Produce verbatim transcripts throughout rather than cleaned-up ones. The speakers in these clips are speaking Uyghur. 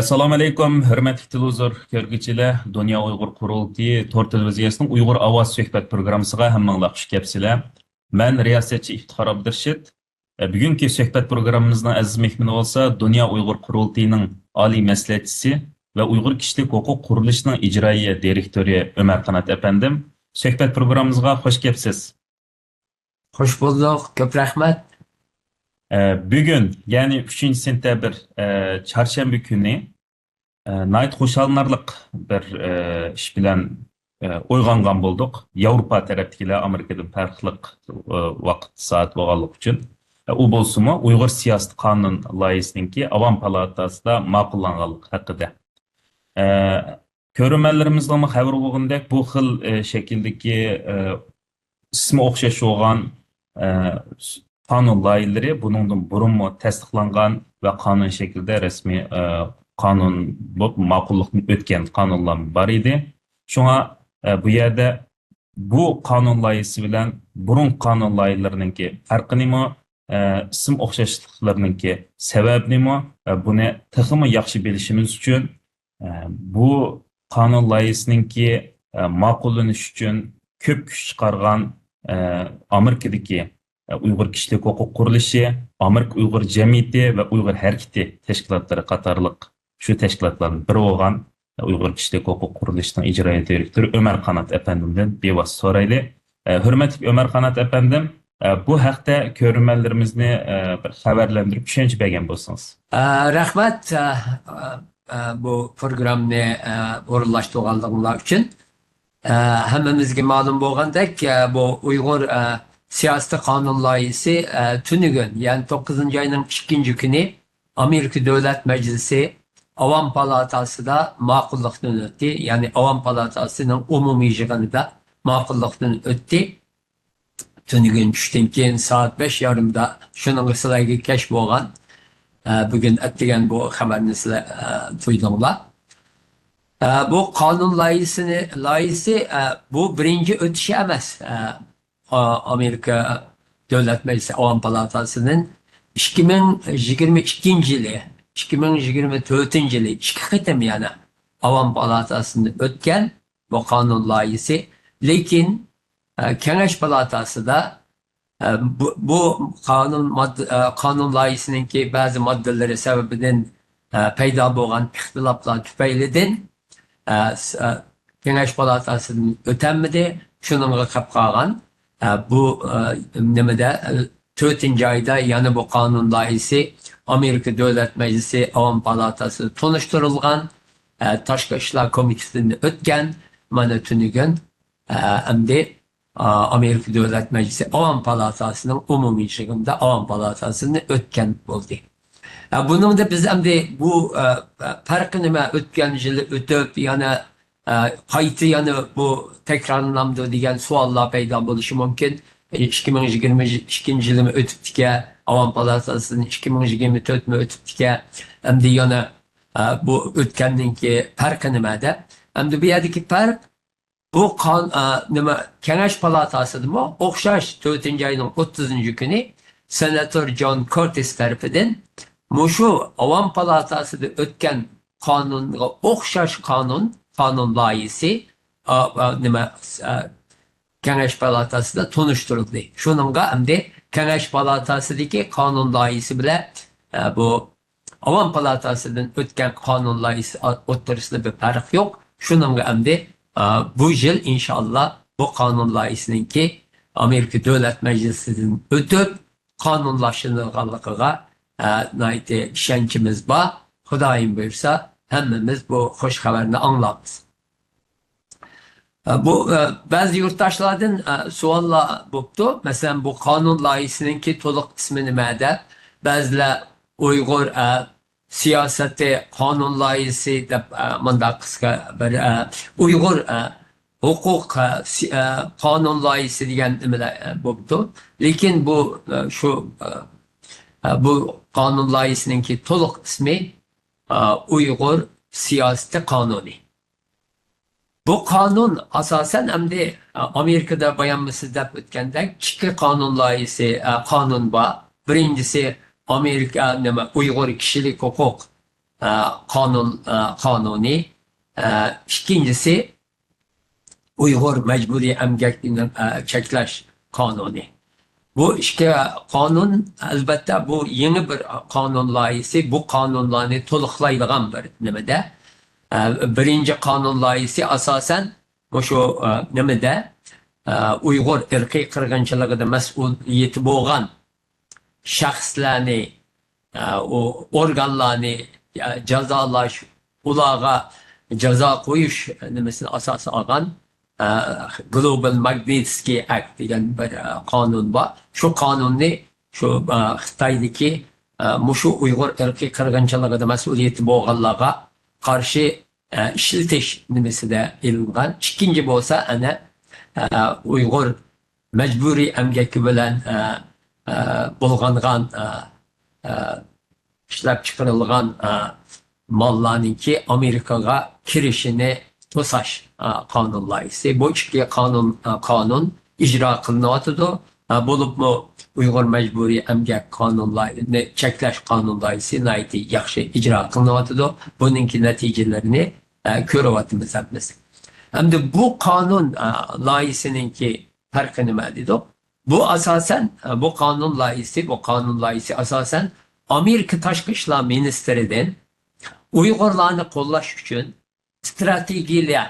ئەسسالامۇ ئەلەيكۇم، ھۆرمەتلىك تېلېۋىزور كۆرگۈچىلەر، دۇنيا ئۇيغۇر قۇرۇلتىيى تور تېلېۋىزىيەسىنىڭ ئۇيغۇر ئاۋازى سۆھبەت پروگراممىسىغا ھەممىڭلار خۇش كەپسىلەر. مەن رىياسەتچى ئىفتىخار ئابدۇرېشىت. بۈگۈنكى سۆھبەت پروگراممىمىزنىڭ ئەزىز مېھمىنى بولسا دۇنيا ئۇيغۇر قۇرۇلتىيىنىڭ ئالىي مەسلىھەتچىسى ۋە ئۇيغۇر كىشىلىك ھوقۇق قۇرۇلۇشىنىڭ ئىجرائىيە دىرېكتورى ئۆمەر قانات ئەپەندىم. سۆھبەت پروگراممىمىزغا خۇش كەپسىز. خۇش بولدۇق، كۆپ رەھمەت. ئە، بۈگۈن، يەنى ئۈچىنچى سېنتەبىر، ئە، چارشەنبە كۈنى، ئە، ناھايىتى خۇشاللىنارلىق بىر، ئە، ئىش بىلەن، ئە، ئويغانغان بولدۇق. ياۋروپا تەرەپتىكىلەر ئامېرىكىدىن پەرقلىق، ئە، ۋاقىت سائەت بولغانلىقى ئۈچۈن. ئە، ئۇ بولسىمۇ ئۇيغۇر سىياسىي قانۇن لايىھىسىنىڭكى ئاۋام پالاتاسىدا ماقۇللانغانلىقى ھەققىدە. ئە، كۆرۈرمەنلىرىمىزنىڭمۇ خەۋىرى بولغىنىدەك، بۇ خىل، ئە، شەكىلدىكى، ئە، ئىسمى ئوخشاش بولغان، ئە، قانۇن لايىھىلىرى بۇنىڭدىن بۇرۇنمۇ تەستىقلانغان ۋە قانۇن شەكلىدە رەسمىي، ئە، قانۇن بولۇپ ماقۇللۇقتىن ئۆتكەن قانۇنلار بار ئىدى. شۇڭا، ئە، بۇ يەردە بۇ قانۇن لايىھىسى بىلەن بۇرۇنقى قانۇن لايىھىلىرىنىڭكى پەرقى نېمە، ئە، ئىسىم ئوخشاشلىقلىرىنىڭكى سەۋەبى نېمە، ئە، بۇنى تېخىمۇ ياخشى بىلىشىمىز ئۈچۈن، ئە، بۇ قانۇن لايىھىسىنىڭكى، ئە، ماقۇللىنىشى ئۈچۈن كۆپ كۈچ چىقارغان، ئە، ئامېرىكىدىكى، ئە، ئۇيغۇر كىشىلىك ھوقۇق قۇرۇلۇشى، ئامېرىكا ئۇيغۇر جەمئىيىتى ۋە ئۇيغۇر ھەرىكىتى تەشكىلاتلىرى قاتارلىق شۇ تەشكىلاتلاردىن بىرى بولغان ئۇيغۇر كىشىلىك ھوقۇق قۇرۇلۇشىنىڭ ئىجرائىيە دىرېكتورى ئۆمەر قانات ئەپەندىمدىن بىۋاسىتە سورايلى. ئە، ھۆرمەتلىك ئۆمەر قانات ئەپەندىم، ئە، بۇ ھەقتە كۆرۈرمەنلىرىمىزنى، ئە، بىر خەۋەرلەندۈرۈپ چۈشەنچە بەرگەن بولسىڭىز. ئە، رەھمەت، ئە، ئە، ئە، بۇ پروگراممىنى، ئە، ئورۇنلاشتۇرغانلىقىڭلار ئۈچۈن. ئە، ھەممىمىزگە مەلۇم بولغاندەك، ئە، بۇ ئۇيغۇر، ئە، سىياسىي قانۇن لايىھىسى، ئە، تۈنۈگۈن، يەنى توققۇزىنچى ئاينىڭ ئىككىنچى كۈنى ئامېرىكا دۆلەت مەجلىسى ئاۋام پالاتاسىدا ماقۇللۇقتىن ئۆتتى. يەنى ئاۋام پالاتاسىنىڭ ئومۇمىي يىغىنىدا ماقۇللۇقتىن ئۆتتى. تۈنۈگۈن چۈشتىن كېيىن سائەت بەش يېرىمدا، شۇنىڭغا سىلەرگە كەچ بولغان. ئە، بۈگۈن ئەتىگەن بۇ خەۋەرنى سىلەر، ئە، تۇيدۇڭلار. ئە، بۇ قانۇن لايىھىسىنى، لايىھىسى، ئە، بۇ بىرىنچى ئۆتۈشى ئەمەس. ئە، ئا-، ئامېرىكا دۆلەت مەجلىسى ئاۋام پالاتاسىدىن ئىككى مىڭ يىگىرمە ئىككىنچى يىلى، ئىككى مىڭ يىگىرمە تۆتىنچى يىلى ئىككى قېتىم يەنە ئاۋام پالاتاسىدىن ئۆتكەن بۇ قانۇن لايىھىسى. لېكىن، ئە، كېڭەش پالاتاسىدا، ئە، بۇ، بۇ قانۇن مادد-، ئە، قانۇن لايىھىسىنىڭكى بەزى ماددىلىرى سەۋەبىدىن، ئە، پەيدا بولغان ئىختىلاپلار تۈپەيلىدىن، ئە، س-، ئە، كېڭەش پالاتاسىدىن ئۆتەلمىدى. شۇنىڭغا قېلىپ قالغان. ئە، بۇ، ئە، نېمىدە، ئە، تۆتىنچى ئايدا يەنە بۇ قانۇن لايىھىسى ئامېرىكا دۆلەت مەجلىسى ئاۋام پالاتاسىدا تونۇشتۇرۇلغان، ئە، تاشقى ئىشلار كومىتېتىدىن ئۆتكەن. مانا تۈنۈگۈن، ئە، ئەمدى، ئە، ئامېرىكا دۆلەت مەجلىسى ئاۋام پالاتاسىنىڭ ئومۇمىي يىغىنىدا ئاۋام پالاتاسىدىن ئۆتكەن بولدى. ئە، بۇنىڭدا بىز ئەمدى بۇ، ئە، پەرقى نېمە؟ ئۆتكەن يىلى ئۆتۈپ، يەنە، ئە، قايتا يەنە بۇ تەكرارلىنامدۇ دېگەن سوئاللار پەيدا بولۇشى مۇمكىن. ئىككى مىڭ يىگىرمە ئىككىنچى يىلىمۇ ئۆتۈپتىكەن، ئاۋام پالاتاسىدىن ئىككى مىڭ يىگىرمە تۆتمۇ ئۆتۈپتىكەن. ئەمدى يەنە، ئە، بۇ ئۆتكەننىڭكى پەرقى نېمە دەپ. ئەمدى بۇ يەردىكى پەرق، بۇ قان-، ئە، نېمە، كېڭەش پالاتاسىدىمۇ ئوخشاش تۆتىنچى ئاينىڭ ئوتتۇزىنچى كۈنى سېناتور جون كورتېس تەرىپىدىن مۇشۇ ئاۋام پالاتاسىدا ئۆتكەن قانۇنغا ئوخشاش قانۇن، قانۇن لايىھىسى، ئا، ئا، نېمە، ئا، كېڭەش پالاتاسىدا تونۇشتۇرۇلدى. شۇنىڭغا ئەمدى كېڭەش پالاتاسىدىكى قانۇن لايىھىسى بىلەن، ئا، بۇ ئاۋام پالاتاسىدىن ئۆتكەن قانۇن لايىھىسى ئا-، ئوتتۇرىسىدا بىر پەرق يوق. شۇنىڭغا ئەمدى، ئا، بۇ يىل ئىنشاللا بۇ قانۇن لايىھىسىنىڭكى ئامېرىكا دۆلەت مەجلىسىدىن ئۆتۈپ، قانۇنلاشتۇرۇلغانلىقىغا، ئە، ناھايىتى ئىشەنچىمىز بار. خۇدايىم بۇيرۇسا، ھەممىمىز بۇ خۇش خەۋەرنى ئاڭلارمىز. ئە، بۇ، ئە، بەزى يۇرتداشلاردىن، ئە، سوئاللار بوپتۇ. مەسىلەن، بۇ قانۇن لايىھىسىنىڭكى تولۇق ئىسمى نېمە دەپ. بەزىلەر ئۇيغۇر، ئە، سىياسىتى قانۇن لايىھىسى دەپ، ئە، مۇنداق قىسقا بىر، ئە، ئۇيغۇر، ئە، ھوقۇق، ئە، سى-، ئە، قانۇن لايىھىسى دېگەن نېمىلەر، ئە، بوپتۇ. لېكىن بۇ، ئە، شۇ، ئە، ئە، بۇ قانۇن لايىھىسىنىڭكى تولۇق ئىسمى، ئە، ئۇيغۇر سىياسىتى قانۇنى. بۇ قانۇن ئاساسەن ئەمدى، ئە، ئامېرىكىدا بايانمۇ سىز دەپ ئۆتكەندەك ئىككى قانۇن لايىھىسى، ئە، قانۇن بار. بىرىنچىسى ئامېرىكا، نېمە، ئۇيغۇر كىشىلىك ھوقۇق، ئە، قانۇن، ئە، قانۇنى، ئە، ئىككىنچىسى ئۇيغۇر مەجبۇرىي ئەمگەكنى، ئە، چەكلەش قانۇنى. بۇ ئىككى قانۇن، ئەلۋەتتە، بۇ يېڭى بىر قانۇن لايىھىسى، بۇ قانۇنلارنى تولۇقلايدىغان بىر نېمىدە. ئە، بىرىنچى قانۇن لايىھىسى ئاساسەن مۇشۇ، ئە، نېمىدە، ئە، ئۇيغۇر ئىرقىي قىرغىنچىلىقىدا مەسئۇلىيىتى بولغان شەخسلەرنى، ئە، ئۇ ئورگانلارنى، ئە، جازالاش، ئۇلارغا جازا قويۇش نېمىسىنى ئاساس ئالغان، ئە، گلوبال ماگنىتسكىي ئەكت دېگەن بىر، ئە، قانۇن بار. شۇ قانۇننى شۇ، ئە، خىتايدىكى، ئە، مۇشۇ ئۇيغۇر ئىرقىي قىرغىنچىلىقىدا مەسئۇلىيىتى بولغانلارغا قارشى ئە، ئىشلىتىش نېمىسىدە ئېلىنغان. ئىككىنچى بولسا، ئەنە، ئە، ئۇيغۇر مەجبۇرىي ئەمگىكى بىلەن، ئە، ئە، بۇلغانغان، ئە، ئە، ئىشلەپچىقىرىلغان، ئە، ماللارنىڭكى ئامېرىكىغا كىرىشىنى توساش، ئە، قانۇن لايىھىسى. بۇ ئىككى قانۇن، ئە، قانۇن ئىجرا قىلىنىۋاتىدۇ. ھە، بولۇپمۇ ئۇيغۇر مەجبۇرىي ئەمگەك قانۇن لايىھىنى چەكلەش قانۇن لايىھىسى ناھايىتى ياخشى ئىجرا قىلىنىۋاتىدۇ. بۇنىڭكى نەتىجىلىرىنى، ھە، كۆرۈۋاتىمىز ھەممىمىز. ئەمدى بۇ قانۇن، ھە، لايىھىسىنىڭكى پەرقى نېمە دېدۇق؟ بۇ ئاساسەن، ھە، بۇ قانۇن لايىھىسى، بۇ قانۇن لايىھىسى ئاساسەن ئامېرىكا تاشقى ئىشلار مىنىستىرىدىن ئۇيغۇرلارنى قوللاش ئۈچۈن ئىستراتېگىيە،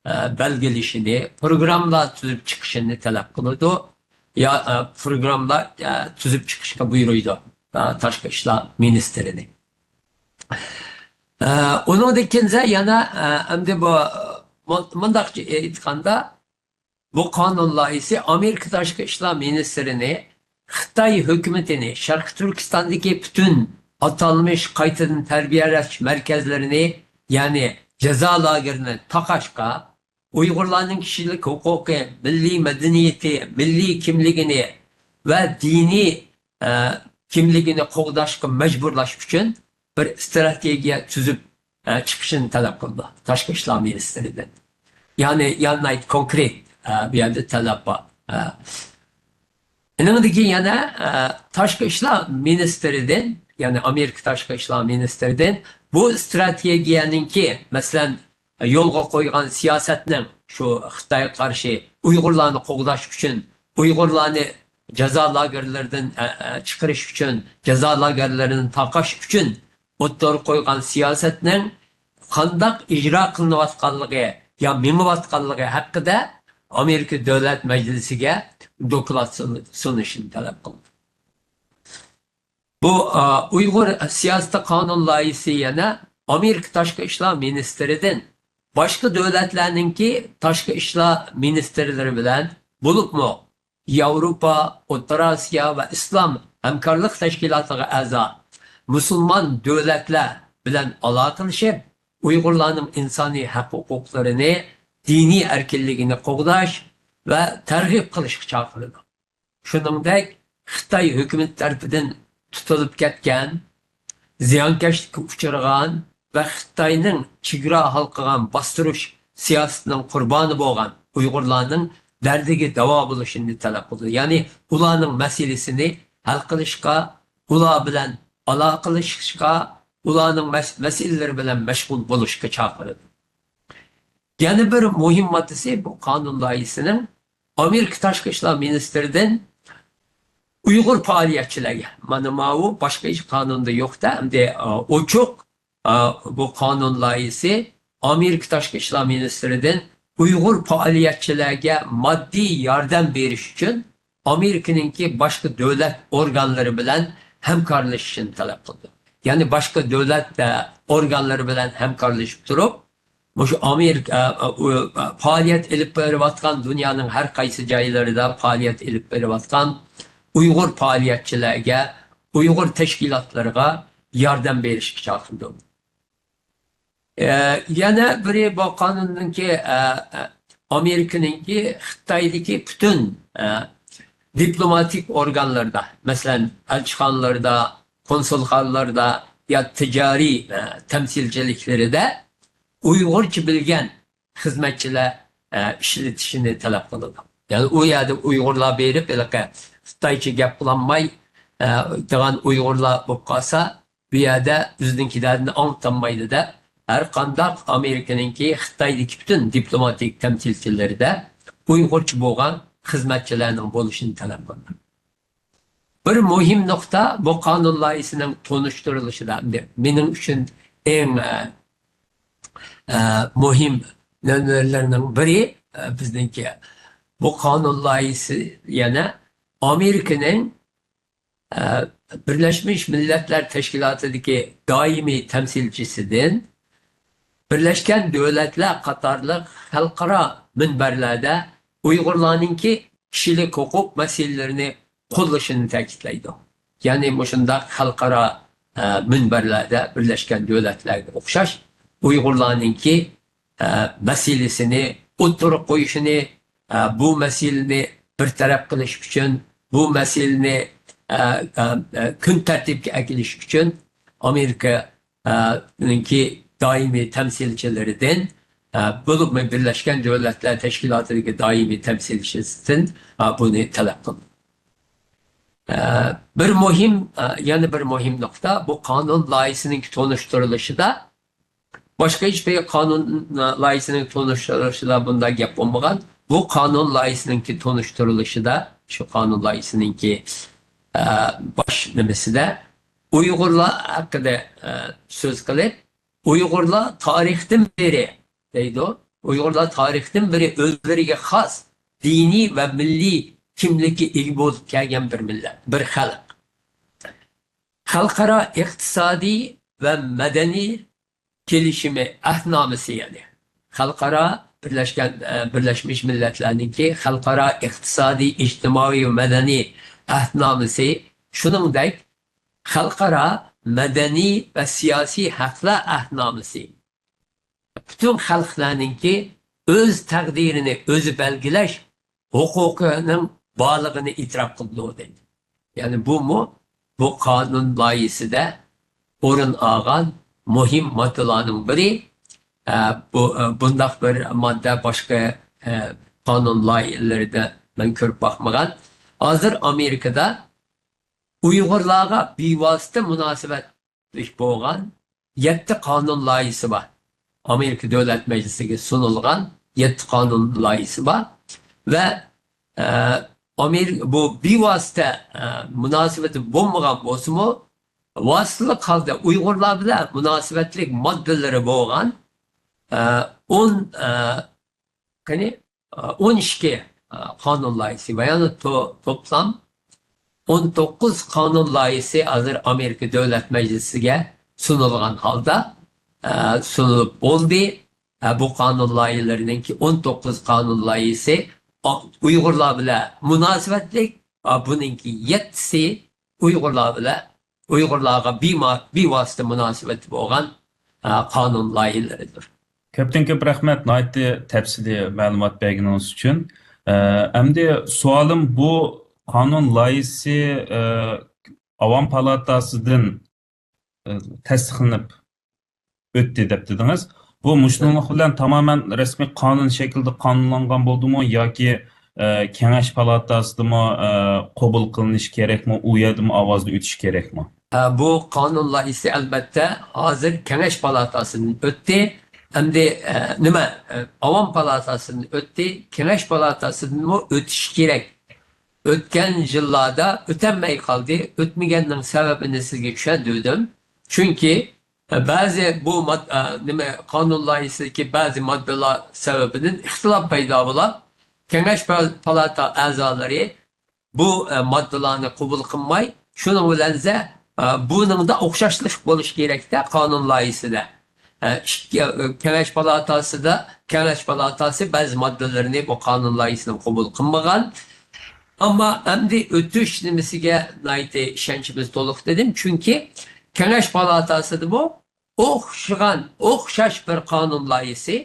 ئە، بەلگىلىشىنى، پروگراممىلار تۈزۈپ چىقىشىنى تەلەپ قىلىدۇ. يا، ئە، پروگراممىلار، ئە، تۈزۈپ چىقىشقا بۇيرۇيدۇ، ئە، تاشقى ئىشلار مىنىستىرىنى. ئە، ئۇنىڭدىن كېيىن يەنە، ئە، ئەمدى بۇ، مۇ-، مۇنداق ئېيتقاندا، بۇ قانۇن لايىھىسى ئامېرىكا تاشقى ئىشلار مىنىستىرىنى خىتاي ھۆكۈمىتىنى شەرقىي تۈركىستاندىكى پۈتۈن ئاتالمىش قايتىدىن تەربىيەلەش مەركەزلىرىنى، يەنى جازا لاگېرىنى تاقاشقا، ئۇيغۇرلارنىڭ كىشىلىك ھوقۇقى، مىللىي مەدەنىيىتى، مىللىي كىملىكىنى ۋە دىنىي، ئە، كىملىكىنى قوغداشقا مەجبۇرلاش ئۈچۈن بىر ئىستراتېگىيە تۈزۈپ، ئە، چىقىشىنى تەلەپ قىلىدۇ تاشقى ئىشلار مىنىستىرىدىن. يەنى، يەنى ناھايىتى كونكرېت، ئە، بۇ يەردە تەلەپ بار. ئە، ئېنىڭدىكى يەنە، ئە، تاشقى ئىشلار مىنىستىرىدىن، يەنى ئامېرىكا تاشقى ئىشلار مىنىستىرىدىن بۇ ئىستراتېگىيەنىڭكى، مەسىلەن، يولغا قويغان سىياسەتنىڭ شۇ خىتايغا قارشى ئۇيغۇرلارنى قوغداش ئۈچۈن، ئۇيغۇرلارنى جازا لاگېرلىرىدىن، ئە، ئە، چىقىرىش ئۈچۈن، جازا لاگېرلىرىنى تاقاش ئۈچۈن ئوتتۇرىغا قويغان سىياسەتنىڭ قانداق ئىجرا قىلىنىۋاتقانلىقى يا مېڭىۋاتقانلىقى ھەققىدە ئامېرىكا دۆلەت مەجلىسىگە دوكلات سۇن-، سۇنۇشىنى تەلەپ قىلدى. بۇ، ئا، ئۇيغۇر سىياسىتى قانۇن لايىھىسى يەنە ئامېرىكا تاشقى ئىشلار مىنىستىرىدىن باشقا دۆلەتلەرنىڭكى تاشقى ئىشلار مىنىستىرلىرى بىلەن، بولۇپمۇ ياۋروپا، ئوتتۇرا ئاسىيا ۋە ئىسلام ھەمكارلىق تەشكىلاتىغا ئەزا مۇسۇلمان دۆلەتلەر بىلەن ئالاقىلىشىپ، ئۇيغۇرلارنىڭ ئىنسانىي ھەق ھوقۇقلىرىنى، دىنىي ئەركىنلىكىنى قوغداش ۋە تەرغىب قىلىشقا چاقىرىدۇ. شۇنىڭدەك خىتاي ھۆكۈمىتى تەرىپىدىن تۇتۇلۇپ كەتكەن، زىيانكەشلىككە ئۇچرىغان ۋە خىتاينىڭ چېگرا ھالقىغان باستۇرۇش سىياسىتىنىڭ قۇربانى بولغان ئۇيغۇرلارنىڭ دەردىگە داۋا بولۇشىنى تەلەپ قىلدى. يەنى ئۇلارنىڭ مەسىلىسىنى ھەل قىلىشقا، ئۇلار بىلەن ئالاقىلىشىشقا، ئۇلارنىڭ مەس-، مەسىلىلىرى بىلەن مەشغۇل بولۇشقا چاقىرىدۇ. يەنە بىر مۇھىم ماددىسى بۇ قانۇن لايىھىسىنىڭ ئامېرىكا تاشقى ئىشلار مىنىستىرىدىن ئۇيغۇر پائالىيەتچىلەرگە، مانا ماۋۇ باشقا ھېچ قانۇندا يوق-دە، ئەمدى، ئا، ئوچۇق، ئا، بۇ قانۇن لايىھىسى ئامېرىكا تاشقى ئىشلار مىنىستىرىدىن ئۇيغۇر پائالىيەتچىلەرگە ماددىي ياردەم بېرىش ئۈچۈن ئامېرىكىنىڭكى باشقا دۆلەت ئورگانلىرى بىلەن ھەمكارلىشىشىنى تەلەپ قىلدى. يەنى باشقا دۆلەت، ئە، ئورگانلىرى بىلەن ھەمكارلىشىپ تۇرۇپ، مۇشۇ ئامېرىكا، ئە، ئە، ئۇ، ئە، پائالىيەت ئېلىپ بېرىۋاتقان، دۇنيانىڭ ھەر قايسى جايلىرىدا پائالىيەت ئېلىپ بېرىۋاتقان ئۇيغۇر پائالىيەتچىلەرگە، ئۇيغۇر تەشكىلاتلىرىغا ياردەم بېرىشكە چاقىرىدۇ. ئە، يەنە بىرى بۇ قانۇننىڭكى، ئە، ئە، ئامېرىكىنىڭكى خىتايدىكى پۈتۈن، ئە، دىپلوماتىك ئورگانلىرىدا، مەسىلەن، ئەلچىخانىلىرىدا، كونسۇلخانىلىرىدا يا تىجارىي، ئە، تەمسىلچىلىكلىرىدە ئۇيغۇرچە بىلگەن خىزمەتچىلەر، ئە، ئىشلىتىشىنى تەلەپ قىلىدۇ. يەنى ئۇ يەردە ئۇيغۇرلار بېرىپ، ھېلىقى خىتايچە گەپ قىلالماي، ئە، دىغان ئۇيغۇرلار بولۇپ قالسا، بۇ يەردە ئۆزىنىڭكى دەردىنى ئاڭلىتالمايدۇ دەپ، ھەر قانداق ئامېرىكىنىڭكى خىتايدىكى پۈتۈن دىپلوماتىك تەمسىلچىلىرىدە ئۇيغۇرچە بولغان خىزمەتچىلەرنىڭ بولۇشىنى تەلەپ قىلدى. بىر مۇھىم نۇقتا بۇ قانۇن لايىھىسىنىڭ تونۇشتۇرۇلۇشىدا، مېنىڭ ئۈچۈن ئەڭ، ئە، ئە، مۇھىم نۆۋەتلەرنىڭ بىرى، ئە، بىزنىڭكى بۇ قانۇن لايىھىسى يەنە ئامېرىكىنىڭ، ئە، بىرلەشمىش مىللەتلەر تەشكىلاتىدىكى دائىمىي تەمسىلچىسىدىن بىرلەشكەن دۆلەتلەر قاتارلىق خەلقئارا مۇنبەرلەردە ئۇيغۇرلارنىڭكى كىشىلىك ھوقۇق مەسىلىلىرىنى قوللىشىنى تەكىتلەيدۇ. يەنى مۇشۇنداق خەلقئارا، ئە، مۇنبەرلەردە بىرلەشكەن دۆلەتلەرگە ئوخشاش ئۇيغۇرلارنىڭكى، ئە، مەسىلىسىنى ئوتتۇرىغا قويۇشىنى، ئە، بۇ مەسىلىنى بىر تەرەپ قىلىش ئۈچۈن، بۇ مەسىلىنى، ئە، ئە، ئە، كۈن تەرتىپكە ئەكېلىش ئۈچۈن ئامېرىكا ئە، نىڭكى دائىمىي تەمسىلچىلىرىدىن، ئە، بولۇپمۇ بىرلەشكەن دۆلەتلەر تەشكىلاتىدىكى دائىمىي تەمسىلچىسىدىن، ئە، بۇنى تەلەپ قىلدى. ئە، بىر مۇھىم، ئە، يەنە بىر مۇھىم نۇقتا، بۇ قانۇن لايىھىسىنىڭ تونۇشتۇرۇلۇشىدا، باشقا ھېچ بىر قانۇن، ئە، لايىھىسىنىڭ تونۇشتۇرۇلۇشىدا بۇنداق گەپ بولمىغان. بۇ قانۇن لايىھىسىنىڭكى تونۇشتۇرۇلۇشىدا، شۇ قانۇن لايىھىسىنىڭكى، ئە، باش نېمىسىدە ئۇيغۇرلار ھەققىدە، ئە، سۆز قىلىپ، ئۇيغۇرلار تارىختىن بېرى، دەيدۇ، ئۇيغۇرلار تارىختىن بېرى ئۆزلىرىگە خاس دىنىي ۋە مىللىي كىملىككە ئىگە بولۇپ كەلگەن بىر مىللەت، بىر خەلق. خەلقئارا ئىقتىسادىي ۋە مەدەنىي كېلىشىمى ئەھدنامىسى، يەنى خەلقئارا بىرلەشكەن، ئە، بىرلەشمىش مىللەتلەرنىڭكى خەلقئارا ئىقتىسادىي، ئىجتىمائىي ۋە مەدەنىي ئەھدنامىسى، شۇنىڭدەك خەلقئارا مەدەنىي ۋە سىياسىي ھەقلەر ئەھدنامىسى پۈتۈن خەلقلەرنىڭكى ئۆز تەقدىرىنى ئۆزى بەلگىلەش ھوقۇقىنىڭ بارلىقىنى ئېتىراپ قىلىدۇ، دەيدۇ. يەنى بۇمۇ بۇ قانۇن لايىھىسىدە ئورۇن ئالغان مۇھىم ماددىلارنىڭ بىرى. ئە، بۇ، ئە، بۇنداق بىر ماددە باشقا، ئە، قانۇن لايىھىلىرىدە مەن كۆرۈپ باقمىغان. ھازىر ئامېرىكىدا ئۇيغۇرلارغا بىۋاسىتە مۇناسىۋەتلىك بولغان يەتتە قانۇن لايىھىسى بار. ئامېرىكا دۆلەت مەجلىسىگە سۇنۇلغان يەتتە قانۇن لايىھىسى بار. ۋە، ئە، ئامېرىكا بۇ بىۋاسىتە، ئە، مۇناسىۋىتى بولمىغان بولسىمۇ، ۋاسىتىلىك ھالدا ئۇيغۇرلار بىلەن مۇناسىۋەتلىك ماددىلىرى بولغان، ئە، ئون، ئە، قېنى، ئون ئىككى قانۇن لايىھىسى ۋە يەنە تو-، توپلام ئون توققۇز قانۇن لايىھىسى ھازىر ئامېرىكا دۆلەت مەجلىسىگە سۇنۇلغان ھالدا، ئە، سۇنۇلۇپ بولدى. ئە، بۇ قانۇن لايىھىلىرىنىڭكى ئون توققۇز قانۇن لايىھىسى ئۇيغۇرلار بىلەن مۇناسىۋەتلىك، ئە، بۇنىڭكى يەتتىسى ئۇيغۇرلار بىلەن، ئۇيغۇرلارغا بىما-، بىۋاسىتە مۇناسىۋەتلىك بولغان، ئە، قانۇن لايىھىلىرىدۇر. كۆپتىن كۆپ رەھمەت، ناھايىتى تەپسىلىي مەلۇمات بەرگىنىڭىز ئۈچۈن. ئە، ئەمدى سوئالىم، بۇ قانۇن لايىھىسى، ئە، ئاۋام پالاتاسىدىن، ئە، تەستىقلىنىپ ئۆتتى دەپ دېدىڭىز. بۇ مۇشۇنىڭلىق بىلەن تامامەن رەسمىي قانۇن شەكلىدە قانۇنلانغان بولدىمۇ ياكى، ئە، كېڭەش پالاتاسىدىمۇ، ئە، قوبۇل قىلىنىشى كېرەكمۇ؟ ئۇ يەردىمۇ ئاۋازدا ئۆتۈشى كېرەكمۇ؟ ئە، بۇ قانۇن لايىھىسى، ئەلبەتتە، ھازىر كېڭەش پالاتاسىدىن ئۆتتى. ئەمدى، ئە، نېمە، ئە، ئاۋام پالاتاسىدىن ئۆتتى، كېڭەش پالاتاسىدىنمۇ ئۆتۈشى كېرەك. ئۆتكەن يىللاردا ئۆتەلمەي قالدى. ئۆتمىگەننىڭ سەۋەبىنى سىزگە چۈشەندۈردۈم. چۈنكى، ئە، بەزى بۇ ماد-، ئە، نېمە، قانۇن لايىھىسىدىكى بەزى ماددىلار سەۋەبىدىن ئىختىلاپ پەيدا بولۇپ، كېڭەش پال-، پالاتا ئەزالىرى بۇ، ئە، ماددىلارنى قوبۇل قىلماي، شۇنىڭ بىلەن زە-، ئە، بۇنىڭدا ئوخشاشلىق بولۇش كېرەكتە قانۇن لايىھىسىدە. ئە، ئىككى، ئە، كېڭەش پالاتاسىدا، كېڭەش پالاتاسى بەزى ماددىلىرىنى بۇ قانۇن لايىھىسىنى قوبۇل قىلمىغان. ئەمما ئەمدى ئۆتۈش نېمىسىگە ناھايىتى ئىشەنچىمىز تولۇق دېدىم، چۈنكى كېڭەش پالاتاسىدىمۇ ئوخشىغان، ئوخشاش بىر قانۇن لايىھىسى،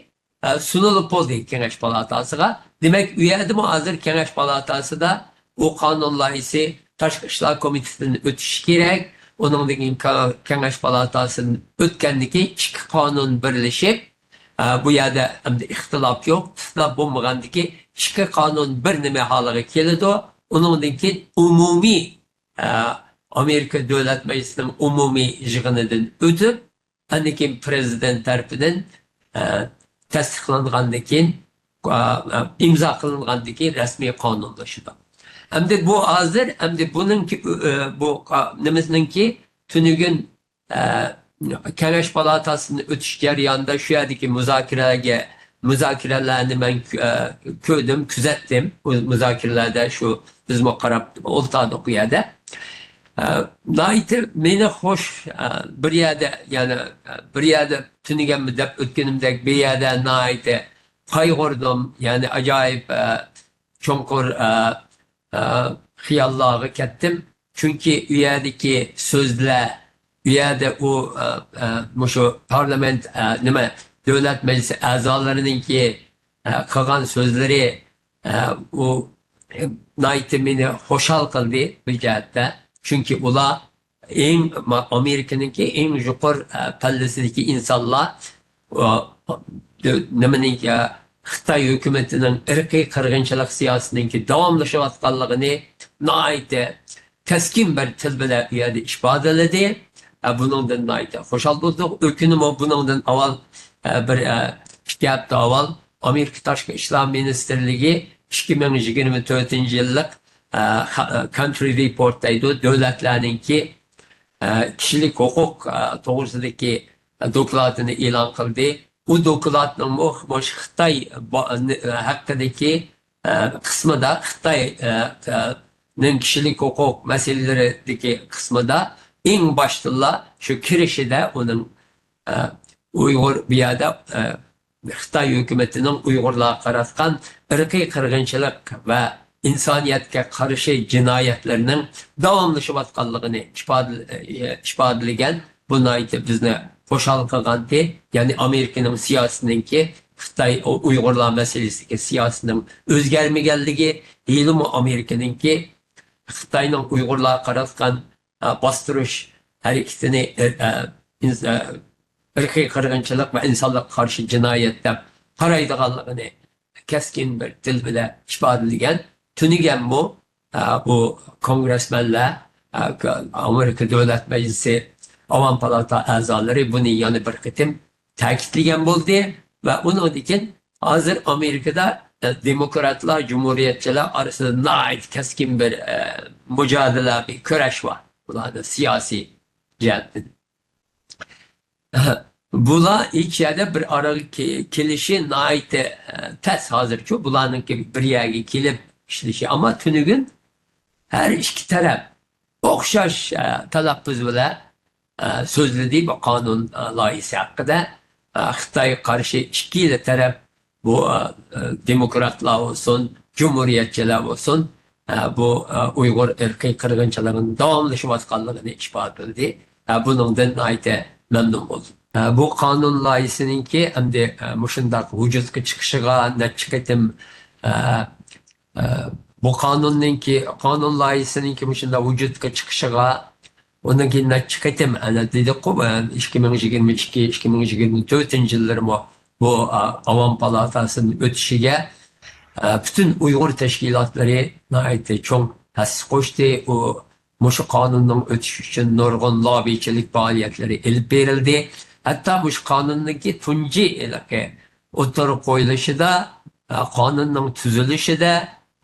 ئە، سۇنۇلۇپ بولدى كېڭەش پالاتاسىغا. دېمەك، ئۇ يەردىمۇ ھازىر كېڭەش پالاتاسىدا ئۇ قانۇن لايىھىسى تاشقى ئىشلار كومىتېتىدىن ئۆتۈشى كېرەك. ئۇنىڭدىن كېيىن كا-، كېڭەش پالاتاسىدىن ئۆتكەندىن كېيىن ئىككى قانۇن بىرلىشىپ، ئە، بۇ يەردە ئەمدى ئىختىلاپ يوق. ئىختىلاپ بولمىغاندىكى ئىككى قانۇن بىر نېمە ھالىغا كېلىدۇ. ئۇنىڭدىن كېيىن ئومۇمىي، ئە، ئامېرىكا دۆلەت مەجلىسىنىڭ ئومۇمىي يىغىنىدىن ئۆتۈپ، ئاندىن كېيىن پرېزىدېنت تەرىپىدىن، ئە، تەستىقلانغاندىن كېيىن، ئا، ئا، ئىمزا قىلىنغاندىن كېيىن رەسمىي قانۇنلىشىدۇ. ئەمدى بۇ ھازىر، ئەمدى بۇنىڭكى، ئە، بۇ قا-، نېمىزنىڭكى تۈنۈگۈن، ئە، كېڭەش پالاتاسىدىن ئۆتۈش جەريانىدا شۇ يەردىكى مۇزاكىرىلەرگە، مۇزاكىرىلەرنى مەن، ئە، كۆردۈم، كۆزەتتىم. ئۇ مۇزاكىرىلەردە شۇ بىزمۇ قاراپ ئولتۇردۇق ئۇ يەردە. ئە، ناھايىتى مېنى خوش، ئە، بىر يەردە، يەنى، ئە، بىر يەردە تۈنۈگۈنمۇ دەپ ئۆتكىنىمدەك بىر يەردە ناھايىتى قايغۇردۇم. يەنى ئاجايىپ، ئە، چوڭقۇر، ئە، ئە، خىياللارغا كەتتىم. چۈنكى ئۇ يەردىكى سۆزلەر، ئۇ يەردە ئۇ، ئە، ئە، مۇشۇ پارلامېنت، ئە، نېمە، دۆلەت مەجلىسى ئەزالىرىنىڭكى، ئە، قىلغان سۆزلىرى، ئە، ئۇ، ئە، ناھايىتى مېنى خۇشال قىلدى بىر جەھەتتە. چۈنكى ئۇلار ئەڭ، ما-، ئامېرىكىنىڭكى ئەڭ يۇقىرى، ئە، پەللىسىدىكى ئىنسانلار، ئۇ، نېمىنىڭ، ئە، خىتاي ھۆكۈمىتىنىڭ ئىرقىي قىرغىنچىلىق سىياسىتىنىڭكى داۋاملىشىۋاتقانلىقىنى ناھايىتى كەسكىن بىر تىل بىلەن ئۇ يەردە ئىپادىلىدى. ئە، بۇنىڭدىن ناھايىتى خۇشال بولدۇق. ئۆكۈنىمۇ بۇنىڭدىن ئاۋۋال، ئە، بىر، ئە، ئىككى ھەپتە ئاۋۋال ئامېرىكا تاشقى ئىشلار مىنىستىرلىكى ئىككى مىڭ يىگىرمە تۆتىنچى يىللىق، ئە، خا-، ئە، كانترى رىپورت دەيدۇ، دۆلەتلەرنىڭكى، ئە، كىشىلىك ھوقۇق، ئە، توغرىسىدىكى دوكلاتىنى ئېلان قىلدى. ئۇ دوكلاتنىڭمۇ مۇشۇ خىتاي با-، ھەققىدىكى، ئە، قىسمىدا، خىتاي، ئە، ئە، نىڭ كىشىلىك ھوقۇق مەسىلىلىرىدىكى قىسمىدا ئەڭ باشتىلا شۇ كىرىشىدە ئۇنىڭ، ئە، ئۇيغۇر بۇ يەردە، ئە، خىتاي ھۆكۈمىتىنىڭ ئۇيغۇرلارغا قاراتقان ئىرقىي قىرغىنچىلىق ۋە ئىنسانىيەتكە قارشى جىنايەتلىرىنىڭ داۋاملىشىۋاتقانلىقىنى ئىپادىلە-، ئىپادىلىگەن. بۇ ناھايىتى بىزنى خۇشال قىلغانتى. يەنى ئامېرىكىنىڭ سىياسىتىنىڭكى، خىتاي ئۇ-، ئۇيغۇرلار مەسىلىسىدىكى سىياسىتىنىڭ ئۆزگەرمىگەنلىكى، ھېلىمۇ ئامېرىكىنىڭكى خىتاينىڭ ئۇيغۇرلارغا قاراتقان، ئە، باستۇرۇش ھەرىكىتىنى، ئە، ئە، ئىنس-، ئە، ئىرقىي قىرغىنچىلىق ۋە ئىنسانلىققا قارشى جىنايەت دەپ قارايدىغانلىقىنى كەسكىن بىر تىل بىلەن ئىپادىلىگەن. تۈنۈگۈنمۇ، ئە، بۇ كونگرېسمېنلەر، ئە، ك-، ئامېرىكا دۆلەت مەجلىسى ئاۋام پالاتا ئەزالىرى بۇنى يەنە بىر قېتىم تەكىتلىگەن بولدى ۋە ئۇنىڭدىن كېيىن ھازىر ئامېرىكىدا، ئە، دېموكراتلار، جۇمھۇرىيەتچىلەر ئارىسىدا ناھايىتى كەسكىن بىر، ئە، مۇجادىلە، بىر كۈرەش بار. بۇلاردا سىياسىي جەھەتتىن. بۇلار ھېچ يەردە بىر ئارىغا كې-، كېلىشى ناھايىتى، ئە، تەس ھازىرچۇ. بۇلارنىڭكى بىر يەرگە كېلىپ ئىشلىشى. ئەمما تۈنۈگۈن ھەر ئىككى تەرەپ ئوخشاش، ئە، تەلەپپۇز بىلەن، ئە، سۆزلىدى بۇ قانۇن، ئە، لايىھىسى ھەققىدە. ئە، خىتايغا قارشى ئىككىلا تەرەپ بۇ، ئە، ئە، دېموكراتلار بولسۇن، جۇمھۇرىيەتچىلەر بولسۇن، ئە، بۇ، ئە، ئۇيغۇر ئىرقىي قىرغىنچىلىقىنىڭ داۋاملىشىۋاتقانلىقىنى ئىپادىلىدى. ئە، بۇنىڭدىن ناھايىتى مەمنۇن بولدۇم. ئە، بۇ قانۇن لايىھىسىنىڭكى ئەمدى، ئە، مۇشۇنداق ۋۇجۇدقا چىقىشىغا نەچچە قېتىم، ئە، ئە، بۇ قانۇننىڭكى، قانۇن لايىھىسىنىڭكى مۇشۇنداق ۋۇجۇدقا چىقىشىغا، ئۇنىڭ كېيىن نەچچە قېتىم، ئەنە دېدۇققۇ، ئە، ئىككى مىڭ يىگىرمە ئىككى، ئىككى مىڭ يىگىرمە تۆتىنچى يىللىرىمۇ بۇ، ئا، ئاۋام پالاتاسىدىن ئۆتۈشىگە، ئە، پۈتۈن ئۇيغۇر تەشكىلاتلىرى ناھايىتى چوڭ ھەسسە قوشتى. ئۇ، مۇشۇ قانۇننىڭ ئۆتۈشى ئۈچۈن نۇرغۇن لاببىچىلىك پائالىيەتلىرى ئېلىپ بېرىلدى. ھەتتا مۇشۇ قانۇننىڭكى تۇنجى ھېلىقى ئوتتۇرىغا قويۇلۇشىدا، ئە، قانۇننىڭ تۈزۈلۈشىدە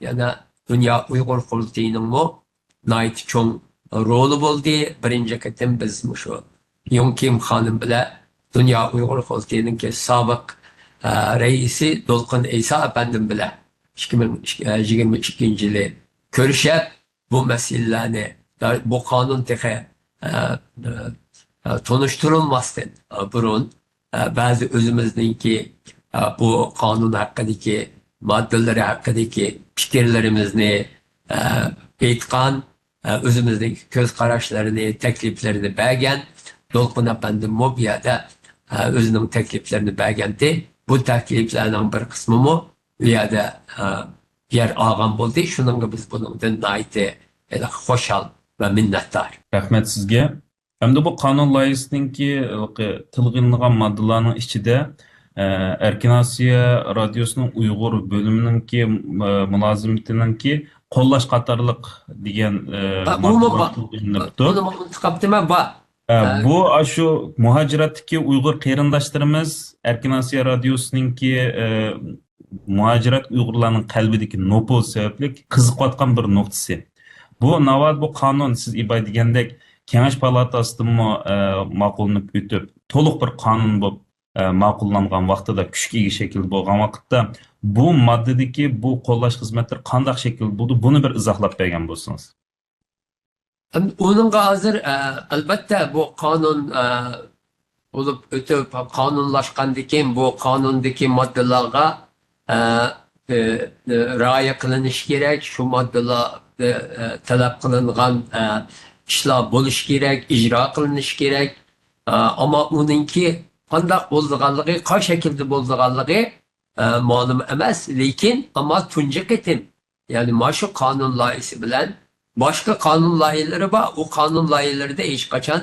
يەنە دۇنيا ئۇيغۇر قۇرۇلتىيىنىڭمۇ ناھايىتى چوڭ رولى بولدى. بىرىنچى قېتىم بىز مۇشۇ يۇڭ كىم خانىم بىلەن دۇنيا ئۇيغۇر قۇرۇلتىيىنىڭكى سابىق، ئە، رەئىسى دولقۇن ئەيسا ئەپەندىم بىلەن ئىككى مىڭ يىگىرمە ئىككىنچى يىلى كۆرۈشۈپ، بۇ مەسىلىلەرنى، بۇ قانۇن تېخى، ئە، ئە، تونۇشتۇرۇلماستىن، ئە، بۇرۇن، ئە، بەزى ئۆزىمىزنىڭكى، ئە، بۇ قانۇن ھەققىدىكى ماددىلىرى ھەققىدىكى پىكىرلىرىمىزنى، ئە، ئېيتقان، ئە، ئۆزىمىزنىڭ كۆز قاراشلىرىنى، تەكلىپلىرىنى بەرگەن. دولقۇن ئەپەندىممۇ بۇ يەردە، ئە، ئۆزىنىڭ تەكلىپلىرىنى بەرگەنتى. بۇ تەكلىپلەرنىڭ بىر قىسمىمۇ ئۇ يەردە، ئە، يەر ئالغان بولدى. شۇنىڭغا بىز بۇنىڭدىن ناھايىتى، ئە، خۇشال ۋە مىننەتدار. رەھمەت سىزگە. ھەمدە بۇ قانۇن لايىھىسىنىڭكى، ھېلىقى تىلغا ئېلىنغان ماددىلارنىڭ ئىچىدە، ئە، ئەركىن ئاسىيا رادىيوسىنىڭ ئۇيغۇر بۆلۈمىنىڭكى، ئە، مۇلازىمىتىنىڭكى قوللاش قاتارلىق دېگەن، ئە، ھە، ماددا ئۇمۇ بار. بار. ئە، ئۇنى ئۇنتۇپ قاپتىمەن، بار. ئە، ھە. بۇ ئاشۇ مۇھاجىرەتتىكى ئۇيغۇر قېرىنداشلىرىمىز ئەركىن ئاسىيا رادىيوسىنىڭكى، ئە، مۇھاجىرەت ئۇيغۇرلارنىڭ قەلبىدىكى نوپۇز سەۋەبلىك قىزىقىۋاتقان بىر نۇقتىسى. بۇ ناۋادا بۇ قانۇن سىز ئىباي دېگەندەك كېڭەش پالاتاسىدىنمۇ، ئە، ماقۇللىنىپ ئۆتۈپ، تولۇق بىر قانۇن بولۇپ، ئە، ماقۇللانغان ۋاقتىدا، كۈچكە ئىگە شەكىلدە بولغان ۋاقىتتا، بۇ ماددىدىكى بۇ قوللاش خىزمەتلىرى قانداق شەكىلدە بولىدۇ؟ بۇنى بىر ئىزاھلاپ بەرگەن بولسىڭىز. ئۇنىڭغا ھازىر، ئە، ئەلۋەتتە، بۇ قانۇن، ئە، بولۇپ ئۆتۈپ، قانۇنلاشقاندىن كېيىن، بۇ قانۇندىكى ماددىلارغا، ئە، ئە، رىئايە قىلىنىشى كېرەك. شۇ ماددىلاردا، ئە، تەلەپ قىلىنغان، ئە، ئىشلار بولۇشى كېرەك، ئىجرا قىلىنىشى كېرەك. ئە، ئەمما ئۇنىڭكى قانداق بولىدىغانلىقى، قانداق شەكىلدە بولىدىغانلىقى، ئە، مەلۇم ئەمەس. لېكىن، ئەمما تۇنجى قېتىم، يەنى مانا شۇ قانۇن لايىھىسى بىلەن باشقا قانۇن لايىھىلىرى بار. ئۇ قانۇن لايىھىلىرىدە ھېچقاچان،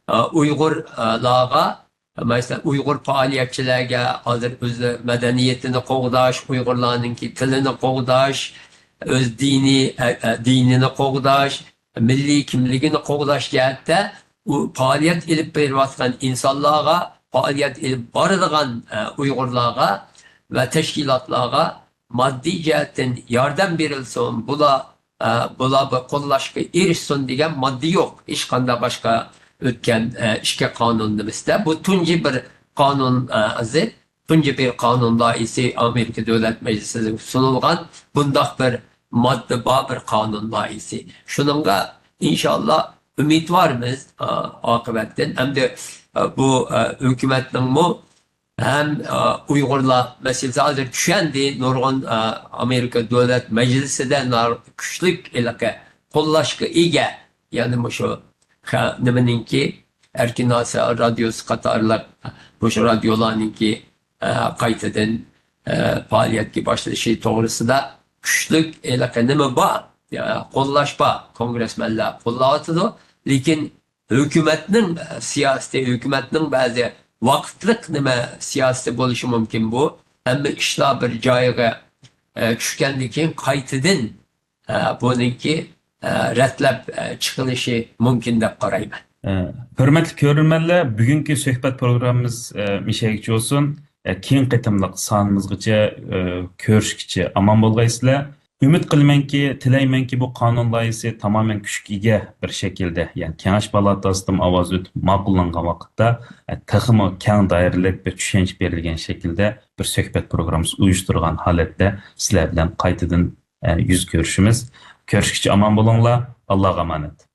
ئە، ئۇيغۇرلارغا، مەسىلەن، ئۇيغۇر پائالىيەتچىلەرگە ھازىر ئۆز مەدەنىيىتىنى قوغداش، ئۇيغۇرلارنىڭكى تىلىنى قوغداش، ئۆز دىنىي، ئە، ئە، دىنىنى قوغداش، مىللىي كىملىكىنى قوغداش جەھەتتە ئۇ پائالىيەت ئېلىپ بېرىۋاتقان ئىنسانلارغا، پائالىيەت ئېلىپ بارىدىغان، ئە، ئۇيغۇرلارغا ۋە تەشكىلاتلارغا ماددىي جەھەتتىن ياردەم بېرىلسۇن، بۇلار، ئە، بۇلار بىر قوللاشقا ئېرىشسۇن دېگەن ماددا يوق ھېچقانداق باشقا ئۆتكەن، ئە، ئىككى قانۇن نېمىسىدە. بۇ تۇنجى بىر قانۇن، ئە، ئىزى، تۇنجى بىر قانۇن لايىھىسى ئامېرىكا دۆلەت مەجلىسىدە سۇنۇلغان بۇنداق بىر ماددا بار، بىر قانۇن لايىھىسى. شۇنىڭغا ئىنشاللا ئۈمىدۋارمىز، ئا، ئاقىۋەتتىن. ئەمدى، ئا، بۇ، ئا، ھۆكۈمەتنىڭمۇ ھەم، ئا، ئۇيغۇرلار مەسىلىسى ھازىر چۈشەندى. نۇرغۇن، ئا، ئامېرىكا دۆلەت مەجلىسىدە نار-، كۈچلۈك ھېلىقى قوللاشقا ئىگە. يەنى مۇشۇ خە-، نېمىنىڭكى، ئەركىن ئاسىيا رادىيوسى قاتارلىق مۇشۇ رادىيولارنىڭكى، ئە، قايتىدىن، ئە، پائالىيەتكە باشلىشى توغرىسىدا كۈچلۈك ھېلىقى نېمە بار، ئە، قوللاش بار، كونگرېسمېنلار قوللاۋاتىدۇ. لېكىن ھۆكۈمەتنىڭ سىياسىتى، ھۆكۈمەتنىڭ بەزى ۋاقىتلىق نېمە سىياسىتى بولۇشى مۇمكىن بۇ. ھەممە ئىشلار بىر جايىغا، ئە، چۈشكەندىن كېيىن قايتىدىن، ئە، بۇنىڭكى، ئە، رەتلەپ، ئە، چىقىلىشى مۇمكىن دەپ قارايمەن. ئە، ھۆرمەتلىك كۆرۈرمەنلەر، بۈگۈنكى سۆھبەت پروگراممىمىز، ئە، مىشەگىچە بولسۇن. ئە، كېيىنكى قېتىملىق سانىمىزغىچە، ئە، كۆرۈشكىچە ئامان بولغايسىلەر. ئۈمىد قىلىمەنكى، تىلەيمەنكى، بۇ قانۇن لايىھىسى تامامەن كۈچكە ئىگە بىر شەكىلدە، يەنى كېڭەش پالاتاسىدىن ئاۋاز ئۆتۈپ ماقۇللانغان ۋاقىتتا، ئە، تېخىمۇ كەڭ دائىرىلىك بىر چۈشەنچە بېرىلگەن شەكىلدە بىر سۆھبەت پروگراممىسى ئۇيۇشتۇرغان ھالەتتە سىلەر بىلەن قايتىدىن، ئە، يۈز كۆرۈشىمىز. كۆرۈشكىچە ئامان بولۇڭلار. ئاللاغا ئامانەت.